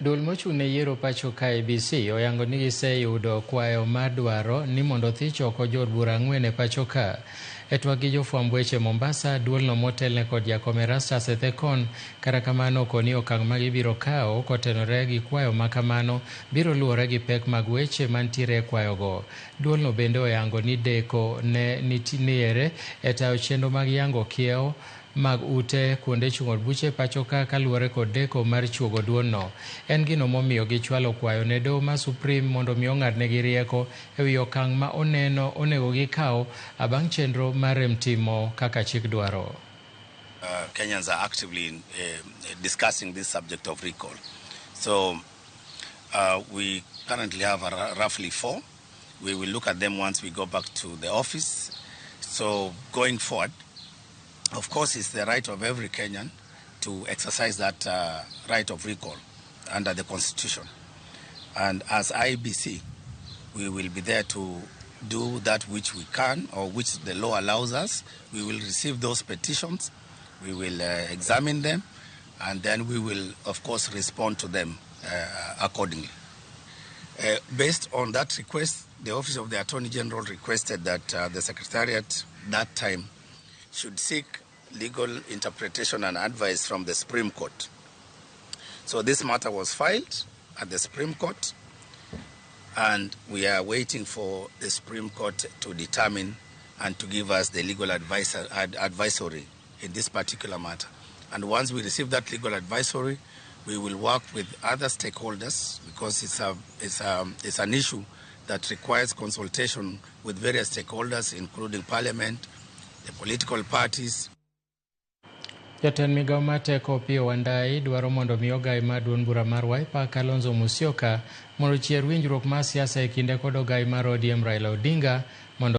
Duol mochung' ne yiero pacho ka IEBC oyango ni giseyudo kwayo mar dwaro ni mondo othich oko jood bura ang'wen e pacho ka. E twak gi jofwamb weche Mombasa, duolno motelne kod jakom Erastus Ethekon kata kamano okoni okang' ma gibiro kawo kotenore gi kwayo ma kamano biro luwore gi pek mag weche mantiere e kwayogo. Duolno bende oyango ni deko ne nitiere e tayo chenro mag yango kiewo mag ute kuonde chung' od buche pacho ka kaluwore kod deko mar chuogo duolno. En gino momiyo gichwalo kwayo ne doho ma Supreme mondo mi ong'adnegi rieko e wi okang' ma oneno onego gikaw bang' chenro mar rem timo kaka chik dwaro. Kenyans are actively discussing this subject of recall. So we currently have roughly four. We will look at them once we go back to the office. So going forward, of course, it's the right of every Kenyan to exercise that right of recall under the Constitution. And as IEBC, we will be there to do that which we can or which the law allows us. We will receive those petitions, we will examine them, and then we will, of course, respond to them accordingly. Based on that request, the Office of the Attorney General requested that the Secretariat that time should seek legal interpretation and advice from the Supreme Court. So this matter was filed at the Supreme Court, and we are waiting for the Supreme Court to determine and to give us the legal advisory in this particular matter. And once we receive that legal advisory, we will work with other stakeholders, because it's an issue that requires consultation with various stakeholders, including Parliament, the political parties. Jatend migao mar teko Opiyo Wandayi dwaro mondo mi ogai mar duond bura mar Wiper Kalonzo Musyoka mondo ochier winjruok mar siasa e kinde kod ogai mar ODM Raila Odinga mondo